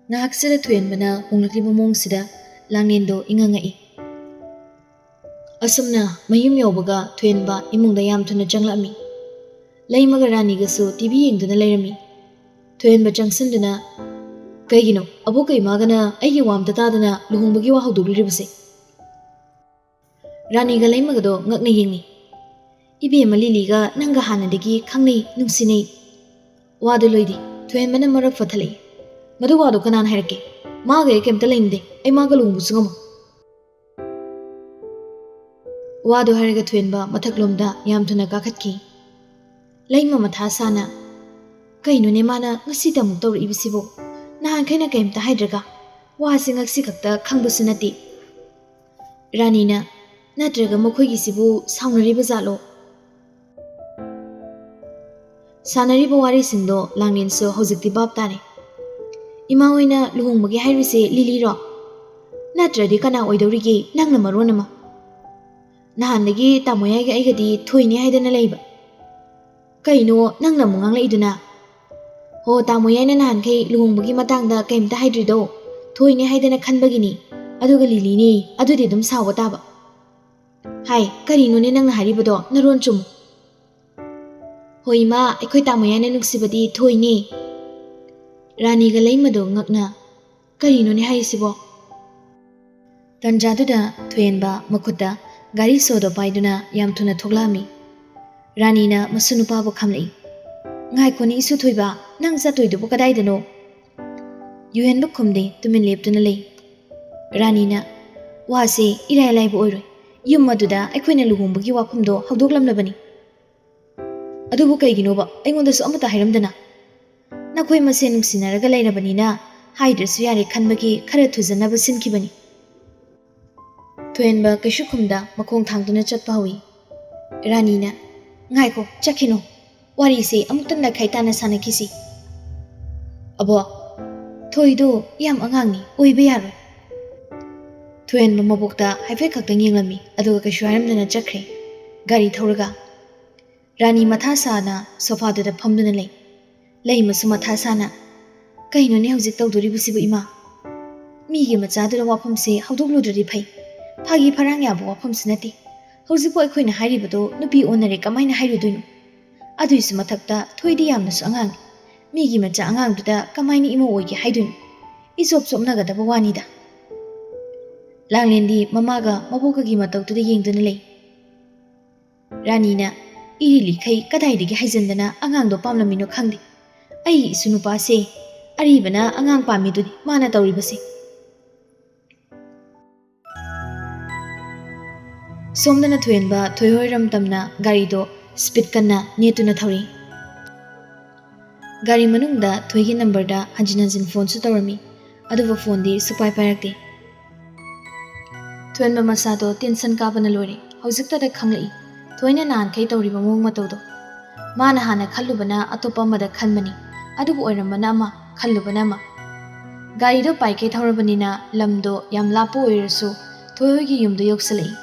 ꯉꯥꯏꯍꯥꯛꯁꯤꯗ ꯊꯣꯏꯍꯟꯕꯅ ꯍꯣꯡꯂꯛꯂꯤꯕ ꯃꯑꯣꯡꯁꯤꯗ ꯂꯥꯡꯂꯦꯟꯗꯣ ꯏꯉꯛ ꯉꯛꯏ꯫ ꯑꯁꯨꯝꯅ ꯃꯌꯨꯝ ꯌꯧꯕꯒ ꯊꯣꯏꯍꯦꯟꯕ ꯏꯃꯨꯡꯗ ꯌꯥꯝ ꯊꯨꯅ ꯆꯪꯂꯛꯑꯝꯃꯤ꯫ ꯂꯩꯃꯒ ꯔꯥꯅꯤꯒꯁꯨ ꯇꯤ ꯚꯤ ꯌꯦꯡꯗꯨꯅ ꯂꯩꯔꯝꯃꯤ꯫ ꯊꯣꯏꯍꯦꯟꯕ ꯆꯪꯁꯤꯟꯗꯨꯅ, "ꯀꯩꯒꯤꯅꯣ ꯑꯕꯣꯛꯀ ꯏꯃꯥꯒꯅ ꯑꯩꯒꯤ ꯋꯥ ꯑꯝꯇ ꯇꯥꯗꯅ ꯂꯨꯍꯣꯡꯕꯒꯤ ꯋꯥ ꯍꯧꯗꯣꯛꯂꯤꯕꯁꯦ?" ꯔꯥꯅꯤꯒ ꯂꯩꯃꯒꯗꯣ ꯉꯛꯅ ꯌꯦꯡꯉꯤ꯫ "ꯏꯕꯦꯝꯃ ꯂꯤꯂꯤꯒ ꯅꯪꯒ ꯍꯥꯟꯅꯗꯒꯤ ꯈꯪꯅꯩ, ꯅꯨꯡꯁꯤꯅꯩ꯫" ꯋꯥꯗꯨ ꯂꯣꯏꯗꯤ ꯊꯣꯏꯍꯦꯟꯕꯅ ꯃꯔꯛ ꯐꯊꯠꯂꯛꯏ꯫ "ꯃꯗꯨ ꯋꯥꯗꯣ ꯀꯅꯥꯅ ꯍꯥꯏꯔꯛꯀꯦ? ꯃꯥꯒ ꯑꯩ ꯀꯩꯝꯇ ꯂꯩꯅꯗꯦ꯫ ꯑꯩ ꯃꯥꯒ ꯂꯨꯍꯣꯡꯕꯁꯨ ꯉꯝꯃꯣꯏ꯫" ꯋꯥꯗꯣ ꯍꯥꯏꯔꯒ ꯊꯣꯏꯍꯦꯟꯕ ꯃꯊꯛꯂꯣꯝꯗ ꯌꯥꯝ ꯊꯨꯅ ꯀꯥꯈꯠꯈꯤ꯫ ꯂꯩꯃ ꯃꯊꯥ ꯁꯥꯅ, "ꯀꯩꯅꯣꯅꯦ ꯃꯥꯅ ꯉꯁꯤꯗ ꯑꯃꯨꯛ ꯇꯧꯔꯛꯏꯕꯁꯤꯕꯨ? ꯅꯍꯥꯟꯈꯩꯅ ꯀꯩꯝꯇ ꯍꯥꯏꯗ꯭ꯔꯒ ꯋꯥꯁꯦ ꯉꯁꯤ ꯈꯛꯇ ꯈꯪꯕꯁꯨ ꯅꯠꯇꯦ꯫" ꯔꯥꯅꯤꯅ, "ꯅꯠꯇ꯭ꯔꯒ ꯃꯈꯣꯏꯒꯤꯁꯤꯕꯨ ꯁꯥꯎꯅꯔꯤꯕ ꯖꯥꯠꯂꯣ?" ꯁꯥꯟꯅꯔꯤꯕ ꯋꯥꯔꯤꯁꯤꯡꯗꯣ ꯂꯥꯡꯂꯦꯟꯁꯨ ꯍꯧꯖꯤꯛꯇꯤ ꯚꯥꯞ ꯇꯥꯔꯦ꯫ "ꯏꯃꯥ ꯍꯣꯏꯅ ꯂꯨꯍꯣꯡꯕꯒꯤ ꯍꯥꯏꯔꯤꯁꯦ ꯂꯤꯂꯤꯔꯣ? ꯅꯠꯇ꯭ꯔꯗꯤ ꯀꯅꯥ ꯑꯣꯏꯗꯧꯔꯤꯒꯦ? ꯅꯪꯅ ꯃꯔꯣꯟ ꯑꯃ꯫ ꯅꯍꯥꯟꯗꯒꯤ ꯇꯥꯃꯣꯌꯥꯏꯒ ꯑꯩꯒꯗꯤ ꯊꯣꯏꯅꯦ ꯍꯥꯏꯗꯅ ꯂꯩꯕ꯫ ꯀꯩꯅꯣ ꯅꯪꯅ ꯑꯃꯨꯛ ꯉꯥꯡꯂꯛꯏꯗꯨꯅ? ꯍꯣ, ꯇꯥꯃꯣꯌꯥꯏꯅ ꯅꯍꯥꯟꯈꯩ ꯂꯨꯍꯣꯡꯕꯒꯤ ꯃꯇꯥꯡꯗ ꯀꯩꯝꯇ ꯍꯥꯏꯗ꯭ꯔꯤꯗꯣ ꯊꯣꯏꯅꯦ ꯍꯥꯏꯗꯅ ꯈꯟꯕꯒꯤꯅꯤ꯫ ꯑꯗꯨꯒ ꯂꯤꯂꯤꯅꯦ, ꯑꯗꯨꯗꯤ ꯑꯗꯨꯝ ꯁꯥꯎꯕ ꯇꯥꯕ꯫ ꯍꯥꯏ, ꯀꯔꯤꯅꯣꯅꯦ ꯅꯪꯅ ꯍꯥꯏꯔꯤꯕꯗꯣ? ꯅꯔꯣꯟ ꯆꯨꯝꯃꯨ꯫" "ꯍꯣꯏ ꯏꯃꯥ, ꯑꯩꯈꯣꯏ ꯇꯥꯃꯣꯌꯥꯏꯅ ꯅꯨꯡꯁꯤꯕꯗꯤ ꯊꯣꯏꯅꯦ꯫" ꯔꯥꯅꯤꯒ ꯂꯩꯃꯗꯣ ꯉꯛꯅ, "ꯀꯔꯤꯅꯣꯅꯦ ꯍꯥꯏꯔꯤꯁꯤꯕꯣ?" ꯇꯟꯖꯥꯗꯨꯗ ꯊꯣꯏꯍꯦꯟꯕ ꯃꯈꯨꯠꯇ ꯒꯥꯔꯤ ꯁꯣꯗꯣ ꯄꯥꯏꯗꯨꯅ ꯌꯥꯝ ꯊꯨꯅ ꯊꯣꯛꯂꯛꯑꯝꯃꯤ꯫ ꯔꯥꯅꯤꯅ ꯃꯁꯨ ꯅꯨꯄꯥꯕꯨ ꯈꯝꯂꯛꯏ꯫ "ꯉꯥꯏꯈꯣꯅꯦ ꯏꯁꯨ ꯊꯣꯏꯕ, ꯅꯪ ꯆꯠꯇꯣꯏꯗꯨꯕꯨ ꯀꯗꯥꯏꯗꯅꯣ?" ꯌꯨꯍꯦꯟꯕ ꯈꯨꯝꯗꯦ, ꯇꯨꯃꯤꯟ ꯂꯦꯞꯇꯨꯅ ꯂꯩ꯫ ꯔꯥꯅꯤꯅ, "ꯋꯥꯁꯦ ꯏꯔꯥꯏ ꯂꯥꯏꯕ ꯑꯣꯏꯔꯣꯏ꯫ ꯌꯨꯝ ꯑꯗꯨꯗ ꯑꯩꯈꯣꯏꯅ ꯂꯨꯍꯣꯡꯕꯒꯤ ꯋꯥꯐꯝꯗꯣ ꯍꯧꯗꯣꯛꯂꯝꯂꯕꯅꯤ꯫ ꯑꯗꯨꯕꯨ ꯀꯩꯒꯤꯅꯣꯕ ꯑꯩꯉꯣꯟꯗꯁꯨ ꯑꯃꯠꯇ ꯍꯥꯏꯔꯝꯗꯅ?" "ꯅꯈꯣꯏ ꯃꯁꯦꯟ ꯅꯨꯡꯁꯤꯅꯔꯒ ꯂꯩꯔꯕꯅꯤꯅ ꯍꯥꯏꯗ꯭ꯔꯁꯨ ꯌꯥꯔꯦ ꯈꯟꯕꯒꯤ ꯈꯔ ꯊꯨꯖꯟꯅꯕ ꯁꯤꯟꯈꯤꯕꯅꯤ꯫" ꯊꯣꯏꯍꯦꯟꯕ ꯀꯩꯁꯨ ꯈꯨꯝꯗ ꯃꯈꯣꯡ ꯊꯥꯡꯗꯨꯅ ꯆꯠꯄ ꯍꯧꯏ꯫ ꯔꯥꯅꯤꯅ, "ꯉꯥꯏꯈꯣ, ꯆꯠꯈꯤꯅꯨ꯫ ꯋꯥꯔꯤꯁꯦ ꯑꯃꯨꯛꯇꯪ ꯂꯥꯏꯈꯥꯏ ꯇꯥꯅ ꯁꯥꯟꯅꯈꯤꯁꯤ꯫ ꯑꯕꯣ, ꯊꯣꯏꯗꯣ ꯌꯥꯝ ꯑꯉꯥꯡꯅꯤ, ꯑꯣꯏꯕ ꯌꯥꯔꯣꯏ꯫" ꯊꯣꯏꯍꯦꯟꯕ ꯃꯕꯣꯛꯇ ꯍꯥꯏꯐꯦꯠ ꯈꯛꯇꯪ ꯌꯦꯡꯂꯝꯃꯤ, ꯑꯗꯨꯒ ꯀꯩꯁꯨ ꯍꯥꯏꯔꯝꯗꯅ ꯆꯠꯈ꯭ꯔꯦ꯫ ꯒꯥꯔꯤ ꯊꯧꯔꯒ ꯔꯥꯅꯤ ꯃꯊꯥ ꯁꯥꯅ ꯁꯣꯐꯥꯗꯨꯗ ꯐꯝꯗꯨꯅ ꯂꯩ꯫ ꯂꯩꯃꯁꯨ ꯃꯊꯥ ꯁꯥꯅ, "ꯀꯩꯅꯣꯅꯦ ꯍꯧꯖꯤꯛ ꯇꯧꯗꯣꯔꯤꯕꯁꯤꯕꯨ ꯏꯃꯥ? ꯃꯤꯒꯤ ꯃꯆꯥꯗꯨꯗ ꯋꯥꯐꯝꯁꯦ ꯍꯧꯗꯣꯛꯂꯨꯗ꯭ꯔꯗꯤ ꯐꯩ꯫ ꯐꯥꯒꯤ ꯐꯔꯥꯡ ꯌꯥꯕ ꯋꯥꯐꯝꯁꯨ ꯅꯠꯇꯦ꯫ ꯍꯧꯖꯤꯛꯄꯨ ꯑꯩꯈꯣꯏꯅ ꯍꯥꯏꯔꯤꯕꯗꯣ ꯅꯨꯄꯤ ꯑꯣꯟꯅꯔꯦ ꯀꯃꯥꯏꯅ ꯍꯥꯏꯔꯨꯗꯣꯏꯅꯣ? ꯑꯗꯨꯏꯁꯨ ꯃꯊꯛꯇ ꯊꯣꯏꯗꯤ ꯌꯥꯝꯅꯁꯨ ꯑꯉꯥꯡ꯫ ꯃꯤꯒꯤ ꯃꯆꯥ ꯑꯉꯥꯡꯗꯨꯗ ꯀꯃꯥꯏꯅ ꯏꯃꯧ ꯑꯣꯏꯒꯦ ꯍꯥꯏꯗꯣꯏꯅꯣ? ꯏꯆꯣꯞ ꯆꯣꯞꯅꯒꯗꯕ ꯋꯥꯅꯤꯗ꯫ ꯂꯥꯡꯂꯦꯟꯗꯤ ꯃꯃꯥꯒ ꯃꯕꯣꯛꯀꯒꯤ ꯃꯇꯧꯗꯨꯗ ꯌꯦꯡꯗꯨꯅ ꯂꯩ꯫ ꯔꯥꯅꯤꯅ ꯏꯔꯤ ꯂꯤꯈꯩ ꯀꯗꯥꯏꯗꯒꯤ ꯍꯩꯖꯤꯟꯗꯅ ꯑꯉꯥꯡꯗꯣ ꯄꯥꯝꯂꯝꯃꯤꯅꯣ ꯈꯪꯗꯦ꯫ ꯑꯩꯒꯤ ꯏꯁꯨ ꯅꯨꯄꯥꯁꯦ ꯑꯔꯤꯕꯅ ꯑꯉꯥꯡ ꯄꯥꯝꯃꯤꯗꯨꯅꯤ ꯃꯥꯅ ꯇꯧꯔꯤꯕꯁꯦ꯫ ꯁꯣꯝꯗꯅ ꯊꯣꯏꯍꯟꯕ ꯊꯣꯏꯍꯣꯏꯔꯝ ꯇꯝꯅ ꯒꯥꯔꯤꯗꯣ ꯁ꯭ꯄꯤꯠ ꯀꯟꯅ ꯅꯦꯠꯇꯨꯅ ꯊꯧꯔꯤ꯫ ꯒꯥꯔꯤ ꯃꯅꯨꯡꯗ ꯊꯣꯏꯒꯤ ꯅꯝꯕꯔꯗ ꯍꯟꯖꯤꯟ ꯍꯟꯖꯤꯟ ꯐꯣꯟꯁꯨ ꯇꯧꯔꯝꯃꯤ, ꯑꯗꯨꯕꯨ ꯐꯣꯟꯗꯤ ꯁꯨꯛꯄꯥꯏ ꯄꯥꯏꯔꯛꯇꯦ꯫ ꯊꯣꯏꯍꯟꯕ ꯃꯁꯥꯗꯣ ꯇꯦꯟꯁꯟ ꯀꯥꯕꯅ ꯂꯣꯏꯔꯦ꯫ ꯍꯧꯖꯤꯛꯇꯗ ꯈꯪꯂꯛꯏ ꯊꯣꯏꯅ ꯅꯍꯥꯟꯈꯩ ꯇꯧꯔꯤꯕ ꯃꯑꯣꯡ ꯃꯇꯧꯗꯣ꯫ ꯃꯥꯅ ꯍꯥꯟꯅ ꯈꯜꯂꯨꯕꯅ ꯑꯇꯣꯞꯄ ꯑꯃꯗ ꯈꯟꯕꯅꯤ, ꯑꯗꯨꯕꯨ ꯑꯣꯏꯔꯝꯕꯅ ꯑꯃ, ꯈꯜꯂꯨꯕꯅ ꯑꯃ꯫ ꯒꯥꯔꯤꯗꯣ ꯄꯥꯏꯈꯩ ꯊꯧꯔꯕꯅꯤꯅ ꯂꯝꯗꯣ ꯌꯥꯝ ꯂꯥꯞꯄ ꯑꯣꯏꯔꯁꯨ ꯊꯣꯏꯍꯣꯏꯒꯤ ꯌꯨꯝꯗꯣ ꯌꯧꯁꯤꯜꯂꯛꯏ꯫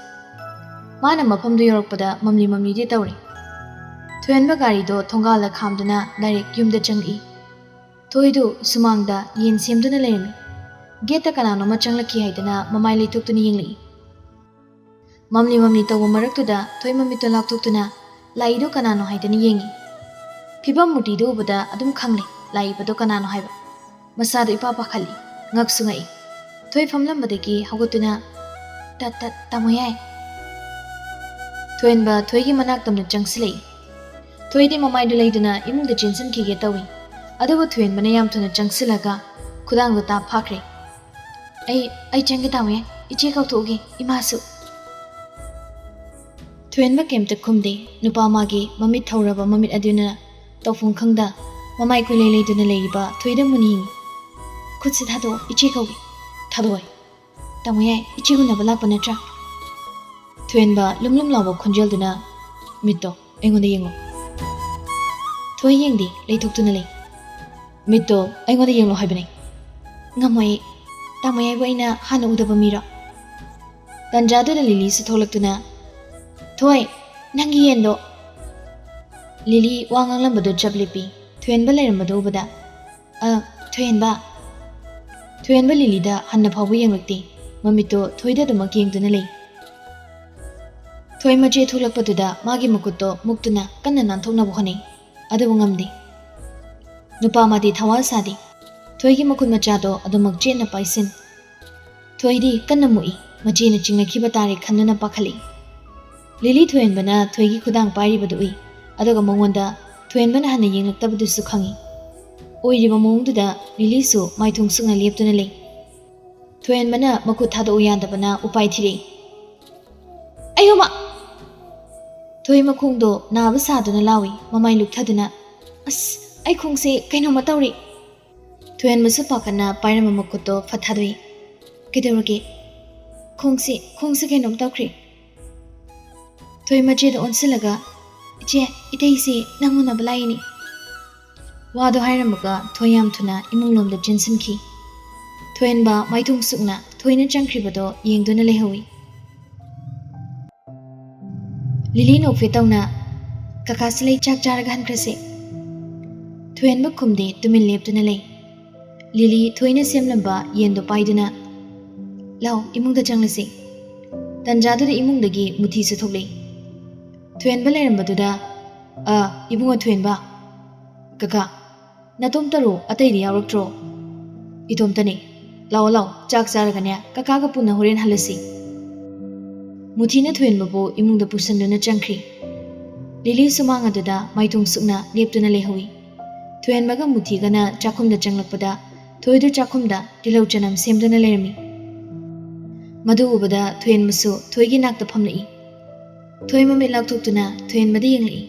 ꯃꯥꯅ ꯃꯐꯝꯗꯨ ꯌꯧꯔꯛꯄꯗ ꯃꯝꯂꯤ ꯃꯝꯂꯤꯗꯤ ꯇꯧꯔꯤ꯫ ꯊꯣꯏꯍꯟꯕ ꯒꯥꯔꯤꯗꯣ ꯊꯣꯡꯒꯥꯜꯗ ꯈꯥꯝꯗꯨꯅ ꯗꯥꯏꯔꯦꯛ ꯌꯨꯝꯗ ꯆꯪꯂꯛꯏ꯫ ꯊꯣꯏꯗꯨ ꯁꯨꯃꯥꯡꯗ ꯌꯦꯟ ꯁꯦꯝꯗꯨꯅ ꯂꯩꯔꯝꯃꯤ꯫ ꯒꯦꯠꯇ ꯀꯅꯥꯅꯣꯃ ꯆꯪꯂꯛꯈꯤ ꯍꯥꯏꯗꯨꯅ ꯃꯃꯥꯏ ꯂꯩꯊꯣꯛꯇꯨꯅ ꯌꯦꯡꯂꯛꯏ꯫ ꯃꯝꯂꯤ ꯃꯝꯂꯤ ꯇꯧꯕ ꯃꯔꯛꯇꯨꯗ ꯊꯣꯏ ꯃꯃꯤꯠꯇꯣ ꯂꯥꯎꯊꯣꯛꯇꯨꯅ ꯂꯥꯛꯏꯗꯣ ꯀꯅꯥꯅꯣ ꯍꯥꯏꯗꯅ ꯌꯦꯡꯉꯤ꯫ ꯐꯤꯕꯝ ꯃꯨꯔꯇꯤꯗꯨ ꯎꯕꯗ ꯑꯗꯨꯝ ꯈꯪꯂꯦ ꯂꯥꯛꯏꯕꯗꯣ ꯀꯅꯥꯅꯣ ꯍꯥꯏꯕ꯫ ꯃꯁꯥꯗꯣ ꯏꯄꯥ ꯄꯥꯈꯠꯂꯤ, ꯉꯛꯁꯨ ꯉꯛꯏ꯫ ꯊꯣꯏ ꯐꯝꯂꯝꯕꯗꯒꯤ ꯍꯧꯒꯠꯇꯨꯅ, "ꯇꯠ ꯇꯠ, ꯇꯥꯃꯣ ꯌꯥꯏ꯫" ꯊꯣꯏꯍꯟꯕ ꯊꯣꯏꯒꯤ ꯃꯅꯥꯛ ꯇꯝꯅ ꯆꯪꯁꯤꯜꯂꯛꯏ꯫ ꯊꯣꯏꯗꯤ ꯃꯃꯥꯏꯗꯨ ꯂꯩꯗꯨꯅ ꯏꯃꯨꯡꯗ ꯆꯦꯟꯁꯤꯟꯈꯤꯒꯦ ꯇꯧꯏ꯫ ꯑꯗꯨꯕꯨ ꯊꯣꯏꯍꯟꯕꯅ ꯌꯥꯝ ꯊꯨꯅ ꯆꯪꯁꯤꯜꯂꯒ ꯈꯨꯗꯥꯡꯗꯣ ꯇꯥꯞ ꯐꯥꯈ꯭ꯔꯦ꯫ "ꯑꯩ, ꯑꯩ ꯆꯪꯒꯦ ꯇꯥꯃꯣ ꯌꯥꯏ, ꯏꯆꯦ ꯀꯧꯊꯣꯛꯎꯒꯦ, ꯏꯃꯥꯁꯨ꯫" ꯊꯣꯏꯍꯟꯕ ꯀꯩꯝꯇ ꯈꯨꯝꯗꯦ꯫ ꯅꯨꯄꯥ ꯃꯥꯒꯤ ꯃꯃꯤꯠ ꯊꯧꯔꯕ ꯃꯃꯤꯠ ꯑꯗꯨꯅ ꯇꯧꯐꯝ ꯈꯪꯗ ꯃꯃꯥꯏ ꯀꯣꯏꯂꯩ ꯂꯩꯗꯨꯅ ꯂꯩꯔꯤꯕ ꯊꯣꯏꯗ ꯃꯨꯟꯅ ꯌꯦꯡꯉꯤ꯫ "ꯈꯨꯠꯁꯦ ꯊꯥꯗꯣꯛꯑꯣ, ꯏꯆꯦ ꯀꯧꯒꯦ꯫ ꯊꯥꯗꯣꯛꯑꯣ꯫" "ꯇꯥꯃꯣ ꯌꯥꯏ, ꯏꯆꯦ ꯎꯅꯕ ꯂꯥꯛꯄ ꯅꯠꯇ꯭ꯔꯥ?" ꯊꯣꯏꯍꯟꯕ ꯂꯨꯝ ꯂꯨꯝ ꯂꯥꯎꯕ ꯈꯣꯟꯖꯦꯜꯗꯨꯅ, "ꯃꯤꯠꯇꯣ ꯑꯩꯉꯣꯟꯗ ꯌꯦꯡꯉꯣ꯫" ꯊꯣꯏ ꯌꯦꯡꯗꯦ, ꯂꯩꯊꯣꯛꯇꯨꯅ ꯂꯩ꯫ "ꯃꯤꯠꯇꯣ ꯑꯩꯉꯣꯟꯗ ꯌꯦꯡꯂꯣ ꯍꯥꯏꯕꯅꯦ꯫" "ꯉꯝꯃꯣꯏ꯫ ꯇꯥꯃꯣ ꯌꯥꯏꯕꯨ ꯑꯩꯅ ꯍꯥꯟꯅ ꯎꯗꯕ ꯃꯤꯔꯣ?" ꯇꯟꯖꯥꯗꯨꯗ ꯂꯤꯂꯤꯁꯨ ꯊꯣꯛꯂꯛꯇꯨꯅ, "ꯊꯣꯏ, ꯅꯪꯒꯤ ꯌꯦꯟꯗꯣ꯫" ꯂꯤꯂꯤ ꯋꯥ ꯉꯥꯡꯂꯝꯕꯗꯨ ꯆꯞ ꯂꯦꯞꯄꯤ꯫ ꯊꯣꯏꯍꯟꯕ ꯂꯩꯔꯝꯕꯗꯨ ꯎꯕꯗ, "ꯑ, ꯊꯣꯏꯍꯟꯕ, ꯊꯣꯏꯍꯦꯟꯕ ꯂꯤꯂꯤꯗ ꯍꯟꯅ ꯐꯥꯎꯕ ꯌꯦꯡꯂꯛꯇꯦ꯫ ꯃꯃꯤꯠꯇꯣ ꯊꯣꯏꯗ ꯑꯗꯨꯃꯛ ꯌꯦꯡꯗꯨꯅ ꯂꯩ꯫ ꯊꯣꯏ ꯃꯆꯦ ꯊꯣꯛꯂꯛꯄꯗꯨꯗ ꯃꯥꯒꯤ ꯃꯈꯨꯠꯇꯣ ꯃꯨꯛꯇꯨꯅ ꯀꯟꯅ ꯅꯥꯟꯊꯣꯛꯅꯕ ꯍꯣꯠꯅꯩ꯫ ꯑꯗꯨꯕꯨ ꯉꯝꯗꯦ꯫ ꯅꯨꯄꯥ ꯃꯥꯗꯤ ꯊꯋꯥ ꯁꯥꯗꯦ꯫ ꯊꯣꯏꯒꯤ ꯃꯈꯨꯠ ꯃꯆꯥꯗꯣ ꯑꯗꯨꯃꯛ ꯆꯦꯠꯅ ꯄꯥꯏꯁꯤꯟ꯫ ꯊꯣꯏꯗꯤ ꯀꯟꯅ ꯃꯨꯛꯏ꯫ ꯃꯆꯦꯅ ꯆꯤꯡꯅꯈꯤꯕ ꯇꯥꯔꯦ ꯈꯟꯗꯨꯅ ꯄꯥꯈꯠꯂꯛꯏ꯫ ꯂꯤꯂꯤ ꯊꯣꯏꯍꯦꯟꯕꯅ ꯊꯣꯏꯒꯤ ꯈꯨꯗꯥꯡ ꯄꯥꯏꯔꯤꯕꯗꯨ ꯎꯏ꯫ ꯑꯗꯨꯒ ꯃꯉꯣꯟꯗ ꯊꯣꯏꯍꯦꯟꯕꯅ ꯍꯟꯅ ꯌꯦꯡꯂꯛꯇꯕꯗꯨꯁꯨ ꯈꯪꯏ꯫ ꯑꯣꯏꯔꯤꯕ ꯃꯑꯣꯡꯗꯨꯗ ꯂꯤꯂꯤꯁꯨ ꯃꯥꯏꯊꯣꯡ ꯁꯨꯛꯅ ꯂꯦꯞꯇꯨꯅ ꯂꯩ꯫ ꯊꯣꯏꯍꯦꯟꯕꯅ ꯃꯈꯨꯠ ꯊꯥꯗꯣꯛꯎ ꯌꯥꯗꯕꯅ ꯎꯄꯥꯏ ꯊꯤꯔꯛꯏ꯫ "ꯑꯌꯣꯃ!" ꯊꯣꯏ ꯃꯈꯣꯡꯗꯣ ꯅꯥꯕ ꯁꯥꯗꯨꯅ ꯂꯥꯎꯏ, ꯃꯃꯥꯏ ꯂꯨꯛꯊꯗꯨꯅ꯫ "ꯑꯁ, ꯑꯩ ꯈꯣꯡꯁꯦ ꯀꯩꯅꯣꯝꯃ ꯇꯧꯔꯦ!" ꯊꯣꯏꯍꯦꯟꯕꯁꯨ ꯄꯥꯈꯠꯅ ꯄꯥꯏꯔꯝꯕ ꯃꯈꯨꯠꯇꯣ ꯐꯠ ꯊꯥꯗꯣꯛꯏ꯫ "ꯀꯩꯗꯧꯔꯒꯦ?" "ꯈꯣꯡꯁꯦ, ꯈꯣꯡꯁꯦ ꯀꯩꯅꯣꯝ ꯇꯧꯈ꯭ꯔꯦ꯫" ꯊꯣꯏ ꯃꯆꯦꯗ ꯑꯣꯟꯁꯤꯜꯂꯒ, "ꯏꯆꯦ, ꯏꯇꯩꯁꯦ ꯅꯪ ꯎꯅꯕ ꯂꯥꯛꯏꯅꯦ꯫" ꯋꯥꯗꯣ ꯍꯥꯏꯔꯝꯃꯒ ꯊꯣꯏ ꯌꯥꯝ ꯊꯨꯅ ꯏꯃꯨꯡ ꯂꯣꯝꯗ ꯆꯦꯟꯁꯤꯟꯈꯤ꯫ ꯊꯣꯏꯍꯦꯟꯕ ꯃꯥꯏꯊꯣꯡ ꯁꯨꯛꯅ ꯊꯣꯏꯅ ꯆꯪꯈ꯭ꯔꯤꯕꯗꯣ ꯌꯦꯡꯗꯨꯅ ꯂꯩꯍꯧꯏ꯫ ꯂꯤꯂꯤ ꯅꯣꯛꯐꯦꯠ ꯇꯧꯅ, "ꯀꯀꯥꯁꯨ ꯂꯩ, ꯆꯥꯛ ꯆꯥꯔꯒ ꯍꯟꯈ꯭ꯔꯁꯦ꯫" ꯊꯣꯏꯍꯦꯟꯕ ꯈꯨꯝꯗꯦ, ꯇꯨꯃꯤꯟ ꯂꯦꯞꯇꯨꯅ ꯂꯩ꯫ ꯂꯤꯂꯤ ꯊꯣꯏꯅ ꯁꯦꯝꯂꯝꯕ ꯌꯦꯟꯗꯣ ꯄꯥꯏꯗꯨꯅ, "ꯂꯥꯎ, ꯏꯃꯨꯡꯗ ꯆꯪꯂꯁꯤ꯫" ꯇꯟꯖꯥꯗꯨꯗ ꯏꯃꯨꯡꯗꯒꯤ ꯃꯨꯊꯤꯁꯨ ꯊꯣꯛꯂꯛꯏ꯫ ꯊꯣꯏꯍꯦꯟꯕ ꯂꯩꯔꯝꯕꯗꯨꯗ, "ꯑ, ꯏꯕꯨꯡꯉꯣ ꯊꯣꯏꯍꯦꯟꯕ꯫ ꯀꯀꯥ, ꯅꯇꯣꯝꯇꯔꯣ? ꯑꯇꯩꯗꯤ ꯌꯥꯎꯔꯛꯇ꯭ꯔꯣ?" "ꯏꯇꯣꯝꯇꯅꯦ꯫ ꯂꯥꯛꯑꯣ, ꯂꯥꯛꯑꯣ, ꯆꯥꯛ ꯆꯥꯔꯒꯅꯦ, ꯀꯀꯥꯒ ꯄꯨꯟꯅ ꯍꯣꯔꯦꯟ ꯍꯜꯂꯁꯤ꯫" ꯃꯨꯊꯤꯅ ꯊꯣꯏꯍꯦꯟꯕꯕꯨ ꯏꯃꯨꯡꯗ ꯄꯨꯁꯟꯗꯨꯅ ꯆꯪꯈ꯭ꯔꯤ꯫ ꯂꯤꯂꯤ ꯁꯨꯃꯥꯡ ꯑꯗꯨꯗ ꯃꯥꯏꯊꯣꯡ ꯁꯨꯛꯅ ꯂꯦꯞꯇꯨꯅ ꯂꯩꯍꯧꯏ꯫ ꯊꯣꯏꯍꯦꯟꯕꯒ ꯃꯨꯊꯤꯒꯅ ꯆꯥꯛꯈꯨꯝꯗ ꯆꯪꯂꯛꯄꯗ ꯊꯣꯏꯗꯨ ꯆꯥꯛꯈꯨꯝꯗ ꯇꯤꯜꯍꯧ ꯆꯅꯝ ꯁꯦꯝꯗꯨꯅ ꯂꯩꯔꯝꯃꯤ꯫ ꯃꯗꯨ ꯎꯕꯗ ꯊꯣꯏꯍꯦꯟꯕꯁꯨ ꯊꯣꯏꯒꯤ ꯅꯥꯛꯇ ꯐꯝꯂꯛꯏ꯫ ꯊꯣꯏ ꯃꯃꯤꯠ ꯂꯥꯎꯊꯣꯛꯇꯨꯅ ꯊꯣꯏꯍꯦꯟꯕꯗ ꯌꯦꯡꯂꯛꯏ꯫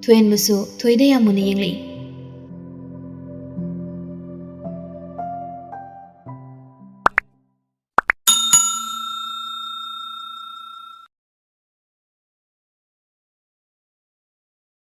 ꯊꯣꯏꯍꯦꯟꯕꯁꯨ ꯊꯣꯏꯗ ꯌꯥꯝ ꯃꯨꯟꯅ ꯌꯦꯡꯂꯛꯏ꯫